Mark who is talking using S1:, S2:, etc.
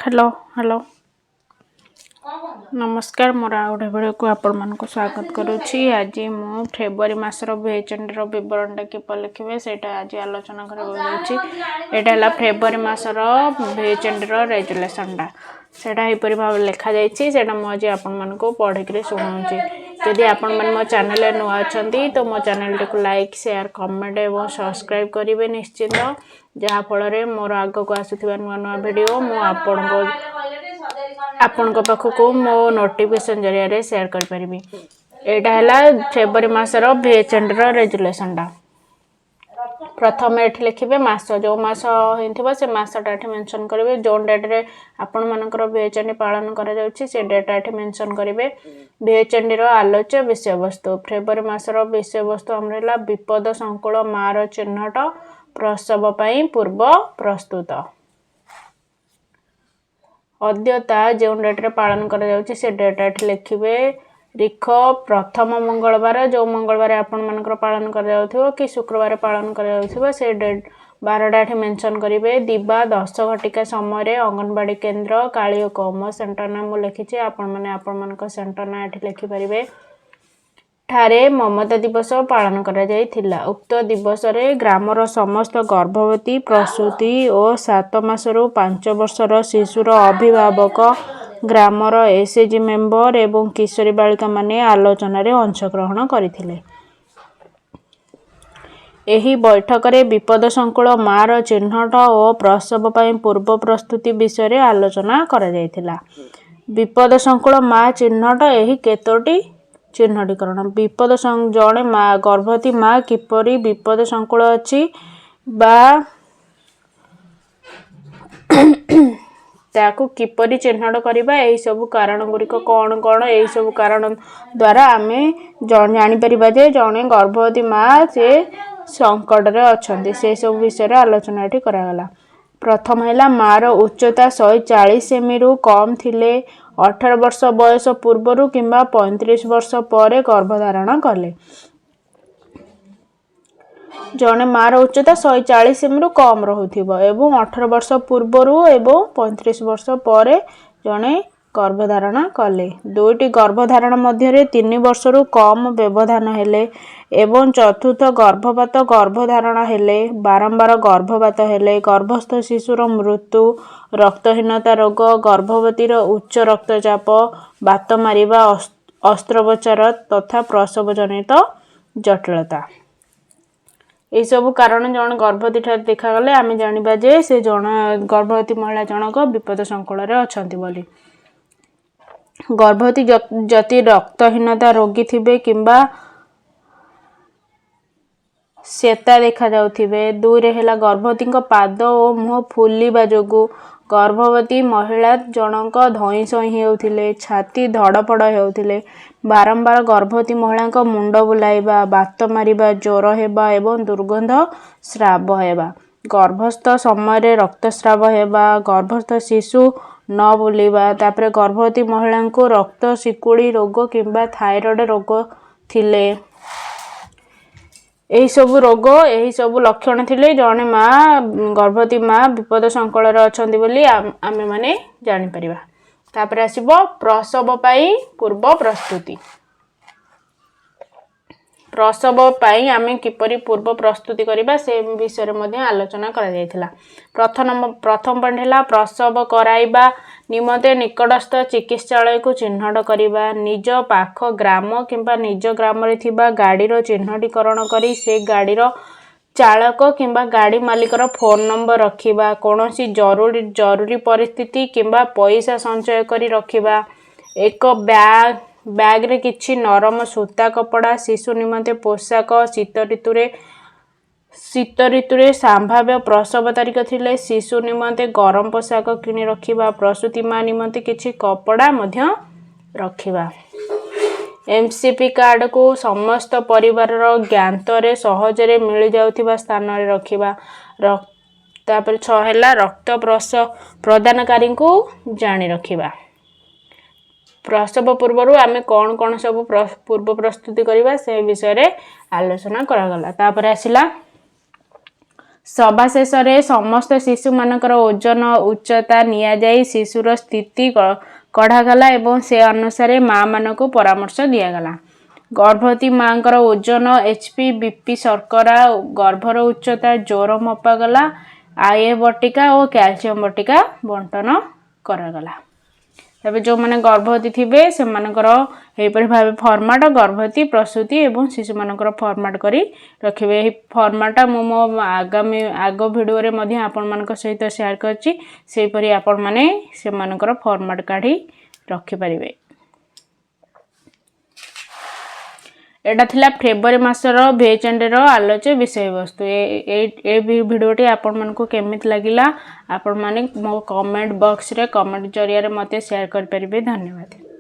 S1: Hello, hello, ନମସ୍କାର। ମୋର ଆଉ ଗୋଟେ ଭିଡ଼ିଓକୁ ଆପଣମାନଙ୍କୁ ସ୍ୱାଗତ କରୁଛି। ଆଜି ମୁଁ ଫେବୃଆରୀ ମାସର ଭିଏଚ୍ଏନ୍ଡିର ବିବରଣୀଟା କିପରି ଲେଖିବେ, ସେଇଟା ଆଜି ଆଲୋଚନା କରିବାକୁ ଯାଉଛି। ଏଇଟା ହେଲା ଫେବୃଆରୀ ମାସର ଭିଏଚ୍ଏନ୍ଡିର ରେଜୁଲେସନ୍ଟା। ସେଇଟା ଏହିପରି ଭାବରେ ଲେଖାଯାଇଛି। ସେଇଟା ମୁଁ ଆଜି ଆପଣମାନଙ୍କୁ ପଢ଼ିକିରି ଶୁଣାଉଛି। ଯଦି ଆପଣମାନେ ମୋ ଚ୍ୟାନେଲରେ ନୂଆ ଅଛନ୍ତି, ତ ମୋ ଚ୍ୟାନେଲଟିକୁ ଲାଇକ୍, ସେୟାର, କମେଣ୍ଟ ଏବଂ ସବସ୍କ୍ରାଇବ୍ କରିବେ ନିଶ୍ଚିନ୍ତ, ଯାହାଫଳରେ ମୋର ଆଗକୁ ଆସୁଥିବା ନୂଆ ନୂଆ ଭିଡ଼ିଓ ମୁଁ ଆପଣଙ୍କ ପାଖକୁ ମୋ ନୋଟିଫିକେସନ୍ ଜରିଆରେ ସେୟାର କରିପାରିବି। ଏଇଟା ହେଲା ଫେବୃଆରୀ ମାସର ଭିଏଚ୍ଏନ୍ଡିର ରେଜୁଲେସନ୍ଟା। ପ୍ରଥମେ ଏଠି ଲେଖିବେ ମାସ। ଯେଉଁ ମାସ ହେଇଥିବ, ସେ ମାସଟା ଏଠି ମେନସନ୍ କରିବେ। ଯେଉଁ ଡେଟ୍ରେ ଆପଣମାନଙ୍କର ଭିଏଚ୍ଏନ୍ଡି ପାଳନ କରାଯାଉଛି, ସେ ଡେଟ୍ଟା ଏଠି ମେନସନ୍ କରିବେ। ଭିଏଚ୍ଏନ୍ଡିର ଆଲୋଚ୍ୟ ବିଷୟବସ୍ତୁ। ଫେବୃଆରୀ ମାସର ବିଷୟବସ୍ତୁ ଆମର ହେଲା ବିପଦ ସଂକୁଳ ମାର ଚିହ୍ନଟ, ପ୍ରସବ ପାଇଁ ପୂର୍ବ ପ୍ରସ୍ତୁତ। ଅଦ୍ୟତା, ଯେଉଁ ଡେଟ୍ରେ ପାଳନ କରାଯାଉଛି, ସେ ଡେଟ୍ ଏଠି ଲେଖିବେ। ରିଖ, ପ୍ରଥମ ମଙ୍ଗଳବାର, ଯେଉଁ ମଙ୍ଗଳବାର ଆପଣମାନଙ୍କର ପାଳନ କରାଯାଉଥିବ କି ଶୁକ୍ରବାର ପାଳନ କରାଯାଉଥିବ, ସେ ଡେଟ୍ ବାରଟା ଏଠି ମେନସନ୍ କରିବେ। ଦିବା 10 ଘଟିକା ସମୟରେ ଅଙ୍ଗନବାଡ଼ି କେନ୍ଦ୍ର କାଳିଓକ, ମୋ ସେଣ୍ଟର ନାଁ ମୁଁ ଲେଖିଛି, ଆପଣମାନେ ଆପଣମାନଙ୍କ ସେଣ୍ଟର ନାଁ ଏଠି ଲେଖିପାରିବେ, ଠାରେ ମମତା ଦିବସ ପାଳନ କରାଯାଇଥିଲା। ଉକ୍ତ ଦିବସରେ ଗ୍ରାମର ସମସ୍ତ ଗର୍ଭବତୀ, ପ୍ରସୂତି ଓ 7 ମାସରୁ 5 ବର୍ଷର ଶିଶୁର ଅଭିଭାବକ, ଗ୍ରାମର ଏସ୍ଏଚ୍ଜି ମେମ୍ବର ଏବଂ କିଶୋରୀ ବାଳିକାମାନେ ଆଲୋଚନାରେ ଅଂଶଗ୍ରହଣ କରିଥିଲେ। ଏହି ବୈଠକରେ ବିପଦ ସଂକୁଳ ମାର ଚିହ୍ନଟ ଓ ପ୍ରସବ ପାଇଁ ପୂର୍ବ ପ୍ରସ୍ତୁତି ବିଷୟରେ ଆଲୋଚନା କରାଯାଇଥିଲା। ବିପଦ ସଂକୁଳ ମା ଚିହ୍ନଟ, ଏହି କେତୋଟି ଚିହ୍ନଟୀକରଣ। ବିପଦ, ଜଣେ ମା, ଗର୍ଭବତୀ ମା କିପରି ବିପଦ ସଂକୁଳ ଅଛି ବା ତାକୁ କିପରି ଚିହ୍ନଟ କରିବା, ଏହିସବୁ କାରଣ ଗୁଡ଼ିକ କ'ଣ କ'ଣ, ଏହିସବୁ କାରଣ ଦ୍ୱାରା ଆମେ ଜାଣିପାରିବା ଯେ ଜଣେ ଗର୍ଭବତୀ ମା ସେ ସଙ୍କଟରେ ଅଛନ୍ତି, ସେସବୁ ବିଷୟରେ ଆଲୋଚନା ଏଠି କରାଗଲା। ପ୍ରଥମ ହେଲା, ମାର ଉଚ୍ଚତା 140 ସେମିରୁ କମ୍ ଥିଲେ, 18 ବର୍ଷ ବୟସ ପୂର୍ବରୁ କିମ୍ବା 35 ବର୍ଷ ପରେ ଗର୍ଭଧାରଣ କଲେ। ଜଣେ ମାର ଉଚ୍ଚତା 140 ସେମିରୁ କମ୍ ରହୁଥିବ ଏବଂ 18 ବର୍ଷ ପୂର୍ବରୁ ଏବଂ 35 ବର୍ଷ ପରେ ଜଣେ ଗର୍ଭଧାରଣ କଲେ, ଦୁଇଟି ଗର୍ଭଧାରଣ ମଧ୍ୟରେ 3 ବର୍ଷରୁ କମ୍ ବ୍ୟବଧାନ ହେଲେ ଏବଂ ଚତୁର୍ଥ ଗର୍ଭପାତ ଗର୍ଭଧାରଣ ହେଲେ, ବାରମ୍ବାର ଗର୍ଭପାତ ହେଲେ, ଗର୍ଭସ୍ଥ ଶିଶୁର ମୃତ୍ୟୁ, ରକ୍ତହୀନତା ରୋଗ, ଗର୍ଭବତୀର ଉଚ୍ଚ ରକ୍ତଚାପ, ବାତ ମାରିବା, ଅସ୍ତ୍ରୋପଚାର ତଥା ପ୍ରସବ ଜନିତ ଜଟିଳତା। ଏହିସବୁ କାରଣ ଜଣେ ଗର୍ଭବତୀ ଠାରେ ଦେଖାଗଲେ ଆମେ ଜାଣିବା ଯେ ସେ ଜଣେ ଗର୍ଭବତୀ ମହିଳା ଜଣକ ବିପଦ ସଂକୁଳରେ ଅଛନ୍ତି ବୋଲି। ଗର୍ଭବତୀ ଯଦି ରକ୍ତହୀନତା ରୋଗୀ ଥିବେ କିମ୍ବା ଶ୍ଵେତା ଦେଖାଯାଉଥିବେ। ଦୁଇରେ ହେଲା, ଗର୍ଭବତୀଙ୍କ ପାଦ ଓ ମୁହଁ ଫୁଲିବା ଯୋଗୁଁ, ଗର୍ଭବତୀ ମହିଳା ଜଣଙ୍କ ଧଇଁ ସଇଁ ହେଉଥିଲେ, ଛାତି ଧଡ଼ପଡ଼ ହେଉଥିଲେ, ବାରମ୍ବାର ଗର୍ଭବତୀ ମହିଳାଙ୍କ ମୁଣ୍ଡ ବୁଲାଇବା, ବାତ ମାରିବା, ଜ୍ୱର ହେବା ଏବଂ ଦୁର୍ଗନ୍ଧ ସ୍ରାବ ହେବା, ଗର୍ଭସ୍ଥ ସମୟରେ ରକ୍ତସ୍ରାବ ହେବା, ଗର୍ଭସ୍ଥ ଶିଶୁ ନ ବୁଲିବା, ତାପରେ ଗର୍ଭବତୀ ମହିଳାଙ୍କୁ ରକ୍ତ ଶିକୁଳି ରୋଗ କିମ୍ବା ଥାଇରଏଡ଼ ରୋଗ ଥିଲେ, ଏହିସବୁ ରୋଗ, ଏହିସବୁ ଲକ୍ଷଣ ଥିଲେ ଜଣେ ମା, ଗର୍ଭବତୀ ମା ବିପଦ ସଂକୁଳରେ ଅଛନ୍ତି ବୋଲି ଆମେମାନେ ଜାଣିପାରିବା। ତାପରେ ଆସିବ ପ୍ରସବ ପାଇଁ ପୂର୍ବ ପ୍ରସ୍ତୁତି। ପ୍ରସବ ପାଇଁ ଆମେ କିପରି ପୂର୍ବ ପ୍ରସ୍ତୁତି କରିବା, ସେ ବିଷୟରେ ମଧ୍ୟ ଆଲୋଚନା କରାଯାଇଥିଲା। ପ୍ରଥମ ପଏଣ୍ଟ ହେଲା, ପ୍ରସବ କରାଇବା ନିମନ୍ତେ ନିକଟସ୍ଥ ଚିକିତ୍ସାଳୟକୁ ଚିହ୍ନଟ କରିବା। ନିଜ ପାଖ ଗ୍ରାମ କିମ୍ବା ନିଜ ଗ୍ରାମରେ ଥିବା ଗାଡ଼ିର ଚିହ୍ନଟୀକରଣ କରି ସେ ଗାଡ଼ିର ଚାଳକ କିମ୍ବା ଗାଡ଼ି ମାଲିକର ଫୋନ୍ ନମ୍ବର ରଖିବା। କୌଣସି ଜରୁରୀ ପରିସ୍ଥିତି କିମ୍ବା ପଇସା ସଞ୍ଚୟ କରି ରଖିବା। ଏକ ବ୍ୟାଗ୍ରେ କିଛି ନରମ ସୂତା କପଡ଼ା, ଶିଶୁ ନିମନ୍ତେ ପୋଷାକ, ଶୀତ ଋତୁରେ ସମ୍ଭାବ୍ୟ ପ୍ରସବ ତାରିଖ ଥିଲେ ଶିଶୁ ନିମନ୍ତେ ଗରମ ପୋଷାକ କିଣି ରଖିବା। ପ୍ରସୂତି ମା ନିମନ୍ତେ କିଛି କପଡ଼ା ମଧ୍ୟ ରଖିବା। ଏମ୍ସିପି କାର୍ଡ଼କୁ ସମସ୍ତ ପରିବାରର ଜ୍ଞାତରେ ସହଜରେ ମିଳିଯାଉଥିବା ସ୍ଥାନରେ ରଖିବା। ତାପରେ 6 ହେଲା, ରକ୍ତ ପ୍ରଦାନକାରୀଙ୍କୁ ଜାଣି ରଖିବା। ପ୍ରସବ ପୂର୍ବରୁ ଆମେ କ'ଣ କ'ଣ ସବୁ ପୂର୍ବ ପ୍ରସ୍ତୁତି କରିବା, ସେ ବିଷୟରେ ଆଲୋଚନା କରାଗଲା। ତାପରେ ଆସିଲା ସଭା ଶେଷରେ ସମସ୍ତ ଶିଶୁମାନଙ୍କର ଓଜନ, ଉଚ୍ଚତା ନିଆଯାଇ ଶିଶୁର ସ୍ଥିତି କଢ଼ାଗଲା ଏବଂ ସେ ଅନୁସାରେ ମାଆମାନଙ୍କୁ ପରାମର୍ଶ ଦିଆଗଲା। ଗର୍ଭବତୀ ମାଆଙ୍କର ଓଜନ, HP, BP, ଶର୍କରା, ଗର୍ଭର ଉଚ୍ଚତା, ଜ୍ୱର ମପାଗଲା। ଆଇଏ ବଟିକା ଓ କ୍ୟାଲସିୟମ ବଟିକା ବଣ୍ଟନ କରାଗଲା। ତେବେ ଯେଉଁମାନେ ଗର୍ଭବତୀ ଥିବେ, ସେମାନଙ୍କର ଏହିପରି ଭାବେ ଫର୍ମାଟ, ଗର୍ଭବତୀ, ପ୍ରସୂତି ଏବଂ ଶିଶୁମାନଙ୍କର ଫର୍ମାଟ କରି ରଖିବେ। ଏହି ଫର୍ମାଟଟା ମୁଁ ମୋ ଆଗାମୀ ଆଗ ଭିଡ଼ିଓରେ ମଧ୍ୟ ଆପଣମାନଙ୍କ ସହିତ ସେୟାର କରିଛି। ସେହିପରି ଆପଣମାନେ ସେମାନଙ୍କର ଫର୍ମାଟ କାଢ଼ି ରଖିପାରିବେ। ଏଇଟା ଥିଲା ଫେବୃଆରୀ ମାସର ଭିଏଚଏନର ଆଲୋଚ୍ୟ ବିଷୟବସ୍ତୁ। ଏ ଭିଡ଼ିଓଟି ଆପଣମାନଙ୍କୁ କେମିତି ଲାଗିଲା, ଆପଣମାନେ ମୋ କମେଣ୍ଟ ବକ୍ସରେ କମେଣ୍ଟ ଜରିଆରେ ମୋତେ ସେୟାର କରିପାରିବେ। ଧନ୍ୟବାଦ।